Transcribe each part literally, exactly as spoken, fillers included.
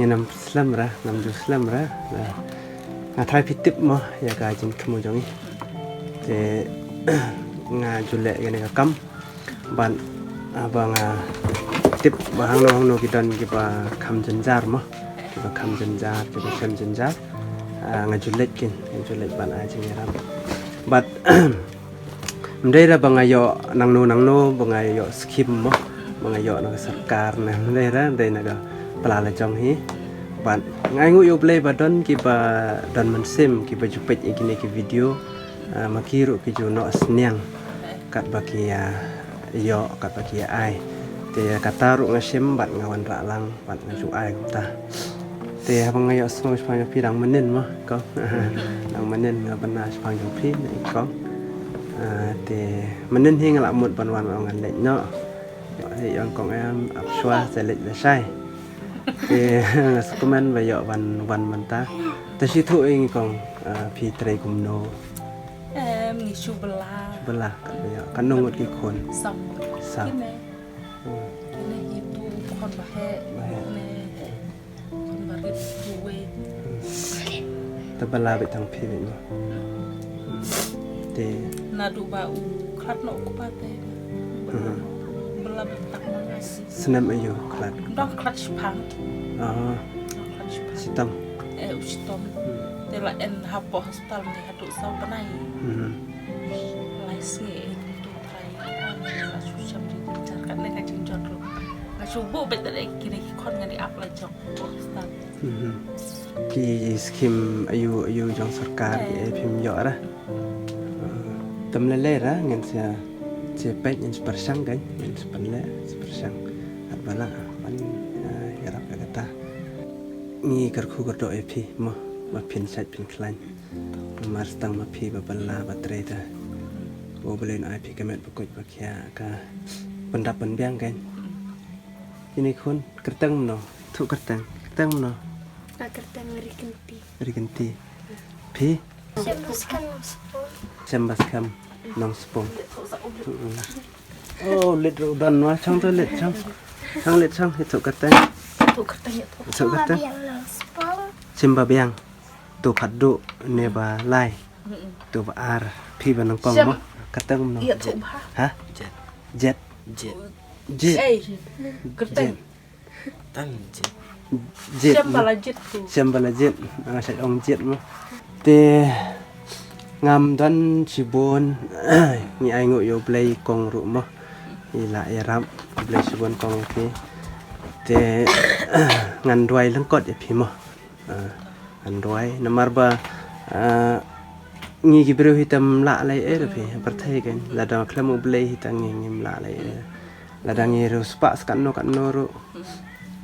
Ngi nam slem ra, nam ju slem ra. Nga trai phi tip mo ïa ka jingthmu jong ngi. Te nga ju leh ïa kane ka kam. Ban, ah, ba nga tip ba hangno hangno ki don kiba kham jynjar mo. Kiba kham jynjar, kiba kham jynjar. Ah, nga ju leh kin, nga ju leh ban ai jingïarap. But ym dei ra ba nga ïoh nangno nangno, ba nga ïoh skim mo, ba nga ïoh na ka sorkar ne, ym dei ra, ym dei na ka pla la jong hi. Ban nga ai nguh ïa U Blei ba don kiba don mynsiem kiba ju peit ïa kine ki video, ah, ma ki ruh ki ju noh sniang katba ki, ah, ïoh katba ki ai. Te kata ruh nga shim bad nga wanrah lang bad nga ju ai kumta. Te haba nga ïohsngew shaphang jong phi dang mynnin mo kong. Dang mynnin nga bynna shaphang jong phi ne kong. Ah, te mynnin hi nga la mut ban wan ong ngan leit noh. Ïoh hi ong kong em ap shwa sa leit lashai. Te nga sngewkmen ba ïoh ban wan mynta. Te shi thuh ïa ngi kong, ah, phi trei kumno? Em, ngi shu bylla. Bylla, katba ïoh. Katno ngut ki khun? Sam. Sam. Kine. Hmm. Kine hi tu khun ba heh. Ba heh. Ne. Khun ba rit tu wei. Hmm. Te bylla beit tang phi beit mo. Hmm. Te. Naduh ba u khlad noh u kpa te. Hmm. Bylla beit tang ma nga. Snem aïu khlad? Dang khlad shiphang. Ah. Dang khlad shiphang. Shitom. Eh, u shitom. Hmm. Te la en hapoh hospital ne haduh saw bnai. Hmm. Lai sngi eh, tu trai. La shu shem di jar kat ne ka jingjot ruh. Nga shu buh bet da kine ki khun ngan ïa ap la jong hapoh hospital. Hmm. Ki skim aïu aïu jong sorkar ki eh phim ïoh ra. Te ym lei lei ra ngin sa, sa peit ngin sa pyrshang kan, ngin sa pynleh sa pyrshang. Hat ba lah ban, eh, ïarap ïa kata. Ngi kyrkhu kyrdoh ïa phi mo ba phin shait phin khlaiñ. Namar tang ma phi ba bylla ba trei te. Ko Blei un ai phi ka met ba koit ba khiah ka pyndap pynbiang kan. Kine khun kyrteng mano? Thuh kyrteng. Kyrteng mano? Ka kyrteng Ri Kynti. Ri Kynti. Phi? Shem Baskam Nongspung. Shem Baskam Nongspung. Mm-mm. Oh, leit ruh don wa chang to leit chang. Chang leit chang, ïathuh kyrteng. Ïathuh kyrteng, ïathuh. Ïathuh kyrteng. Shem Babiang Nongspung. Shem Babiang. To phat duh ne ba lai. Mm-mm. To ba ar. Phi ba nyngkong mo. Kyrteng mano? Ïathuh bha. Ha? Jet. Jet. Jet. Jet. Ei. Kyrteng. Jet. Tang Jet. Jet. Shem ba la Jet tu. Shem ba la Jet. Nga shait ong Jet mo. Te ngam don shibun. Ngi ai nguh ïa U Blei kong ruh mo. I la ïarap U Blei shibun kong ïa phi. Te ngan duwai lyngkot ïa phi mo. Ah, ngan duwai namar ba, ah, ngi ki briew hi tam lah lei eh da phi, pyrthei kan. Lada khlem U Blei hi tang ngi ngim lah lei eh. Lada ngi riewspah sa katno katno ruh.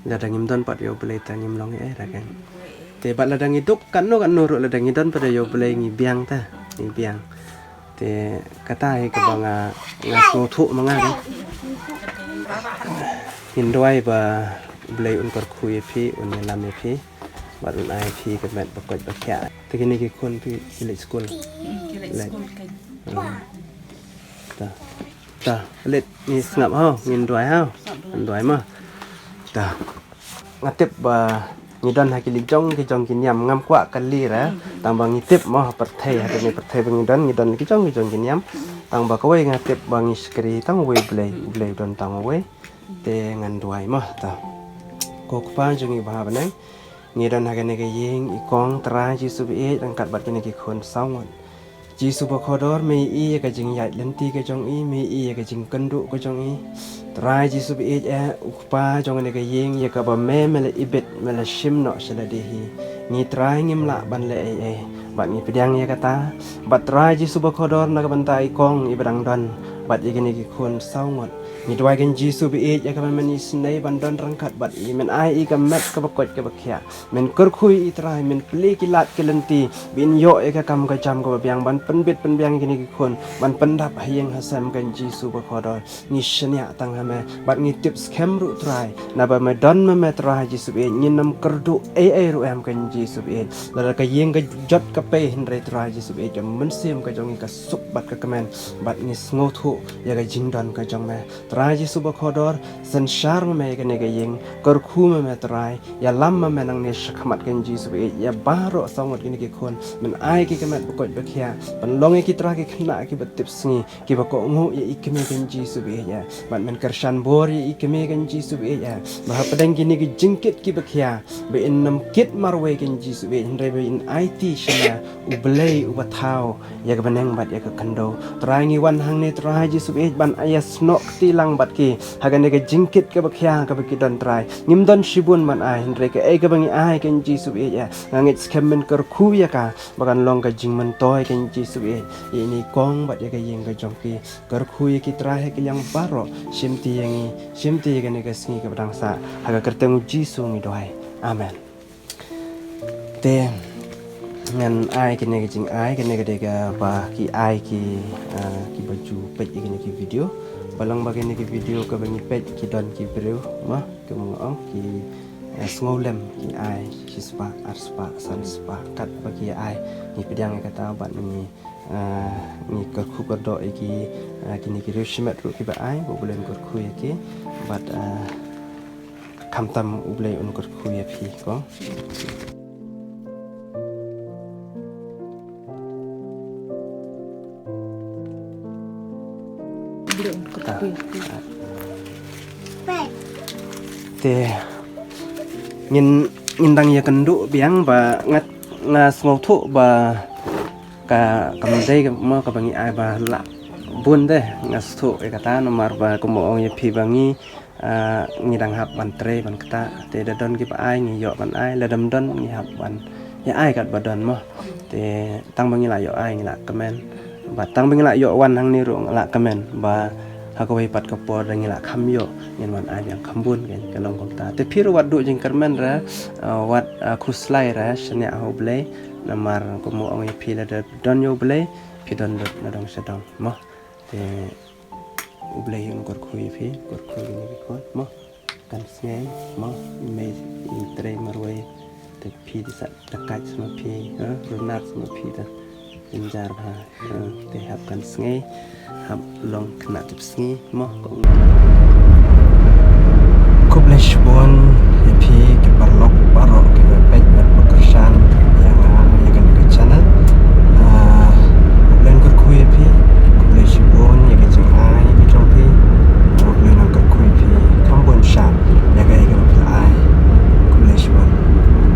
Lada ngim don pat ïa U Blei tang ngim long eh da kan. Te bad lada ngi duk katno katno ruh lada ngi don pat ïa U Blei ngi biang ta, ngi biang. Te kata hi kaba nga, nga sngewthuh ma nga. Ngin duwai ba U Blei un kyrkhu ïa phi, un ïalam ïa phi. Bad un ai phi ka met ba koit ba khiah. Te kine ki khun phi ki leit skul. Ki leit skul kan. Hmm. Ta. Ta, leit ngi sngap ho, ngin duwai ho. Ngin duwai ma. Ta. Nga tip ba ngi don ha ki lei jong ki jong ki niam ngam kwah kali ra. Tang ba ngi tip mo ha pyrthei ha kane pyrthei ba ngi don ngi don ki jong ki jong ki niam. Tang ba kawei nga tip ba ngi shakri tang uwei Blei, Blei don tang uwei. Te ngan duwai mo ta. Ko Kpa jong ngi ba ha bneng. Ngi don ha kane ka ïing i kong Trai Jisu ba ïeit ryngkat bad kine ki khun saw ngut. Jisu ba kordor me i ïa ka jingïaid lynti ka jong i me i ïa ka jingkynduh ka jong i. Trai Jisu ba ïeit eh u Kpa jong kane ka ïing ïa kaba me me la ibit me la shim noh sha lade hi. Ngi Trai ngim lah ban leh ei ei. Bad ngi pdiang ïa kata. Bad Trai Jisu ba kordor na ka bynta i kong i ba dang don. Bad ïa kine ki khun saw ngut. Ngi duwai kan Jisu ba ïeit ïa kaba men isynei ban don ryngkat bad i men ai i ka met kaba koit kaba khiah. Men kyrkhu ïa i Trai, men plie ki lad ki lynti, ba in ïoh ïa ka kam ka jam kaba biang, ban pynbit pynbiang ïa kine ki khun, ban pyndap ha ïing ha sem kan Jisu ba kordor. Ngi shaniah tang ha me, bad ngi tip skhem ruh Trai, naba me don ma me Trai Jisu ba ïeit, ngin ym kyrduh ei ei ruh em kan Jisu ba ïeit. Lada ka ïing ka jot ka pei hynrei Trai Jisu ba ïeit, ka mynsiem ka jong ngi ka suk bad ka kmen, bad ngi sngewthuh ïa ka jingdon ka jong me. Trai Jisu bakordor, synshar ma me ïa kane ka ïing, kyrkhu ma me Trai, ïalam ma me nangne shakhmat Kynrad Jisu baieit, ïa baroh saw ngut kine ki khun, men ai ki ka met bakhuid bakhia, ban long ïa ki trai ki khynnah kiba tipsngi, kiba kohnguh ïa i kmie Kynrad Jisu baieit ïa, bad men kyrshan bor ïa i kmie Kynrad Jisu baieit ïa, ba hapdeng kine ki jingkit kiba khia, ba in nym kit marwei Kynrad Jisu baieit, hynrei ba in aiti sha me, U Blei uba thaw ïa ka bneng bad ïa ka khyndew. Trai ngi wan hangne Trai Jisu baieit ban ïasnoh kti lang bad ki ha kane ka jingkit kaba khia kaba ki don Trai. Ngim don shibun ban ai hynrei kaei kaba ngi ai Kynrad Jisu baieit ïa, nga ngeit skhem men kyrkhu ïa ka ba kan long ka jingmyntoi Kynrad Jisu baieit ïa ine i kong bad ïa ka ïing ka jong ki. Kyrkhu ïa ki Trai ha ki liang baroh, shimti ïa ngi, shimti ïa kane ka sngi kaba dang sah. Ha ka kyrteng U Jisu ngi duwai. Amen. Te ngan ai kine ki jingai, kine ki dei kaba ki ai ki, ah, kiba ju peit ïa kine ki video. Ba long ba kine ki video kaba ngi peit ki don ki briew, ma, kumno nga ong, ki, ah, sngewlem ki ai, shispah, arspah, sanspah, katba ki ai. Ngi pdiang ïa kata bad ngi, ah, ngi kyrkhu kyrdoh ïa ki, ah, kine ki riew shimet ruh kiba ai, ba U Blei un kyrkhu ïa ki. Bad, ah, khamtam U Blei un kyrkhu ïa phi, ko. U Blei un kyrkhu ïa phi. Te ngin, ngin dang ïakynduh biang ba nga, nga sngewthuh ba ka, kam dei ka, mo, kaba ngi ai ba lah bun te, nga sngewthuh ïa kata namar ba kumba ong ïa phi ba ngi, ah, ngi dang hap ban trei ban ktah, te da don kiba ai ngi ïoh ban ai, lada ym don ngi hap ban ïa ai katba don, mo. Te tang ba ngi lah ïoh ai ngi lah kmen, bad tang ba ngi lah ïoh wan hangne ruh ngi lah kmen ba ha kawei pat ka por da ngi lah kham ïoh, ngin wan ai biang kham bun, kan ka long kumta. Te phi ruh wat duh jingkyrmen re, ah, wat, ah, khuslai re, shaniah ha U Blei, namar kumba ong ïa phi lada don ïa U Blei phi don lut na dong sha dong, mo. Te U Blei un kyrkhu ïa phi, kyrkhu ïa kine ki khun, mo. Kan sngew, mo, i mei i trei marwei, te phi te sa da kait sa ma phi, ha, runar sa ma phi te. Jynjar bha, ha, te hap kan sngew, hap long khynnah tipsngi, mo, kong.